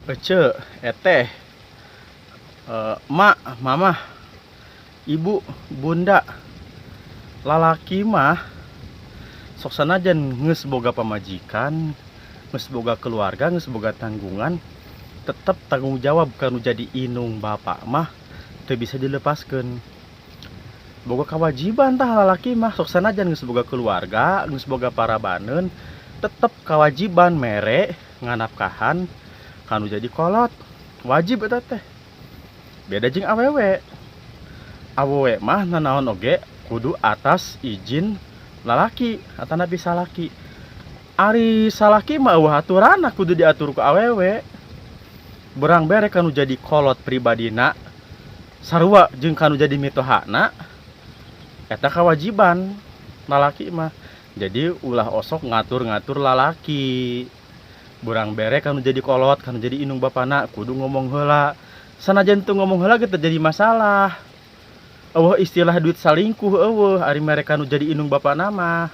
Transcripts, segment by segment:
Ece, eteh, emak, mamah, ibu, bunda, lalaki mah sok sanajan geus boga pamajikan, geus boga keluarga, geus boga tanggungan, tetep tanggung jawab kanu jadi inung bapak mah teu bisa dilepaskeun. Boga kewajiban tah lalaki mah, sok sanajan geus boga keluarga, geus boga parabaneun, tetep kewajiban mere nganapkahan kanu jadi kolot, wajib eta teh. Beda jeung awewe. Awewe mah nanaon oge kudu atas izin lalaki atanapi salaki. Ari salaki mah euweuh aturanna, kudu diatur ku awewe. Berang bere kanu jadi kolot pribadina sarua jeung kanu jadi mitohana, eta kewajiban lalaki mah. Jadi ulah osok ngatur-ngatur lalaki. Burang bere kanu jadi kolot, kanu jadi indung bapana kudu ngomong heula. Sanajan teu ngomong heula ge teu jadi masalah. Euweuh istilah duit salingkuh, euweuh ari mere kanu jadi indung bapana mah.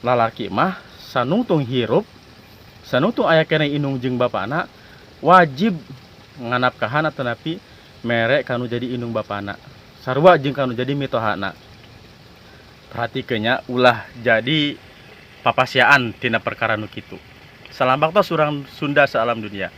Lalaki mah sanungtung hirup, sanungtung aya keneh indung jeung bapana, wajib nganapkahan atanapi mere kanu jadi indung bapana sarua jeung kanu jadi mitohana. Perhatikeun nya, ulah jadi papasiaan tina perkara nu kitu. Salam baktos urang Sunda saalam dunia.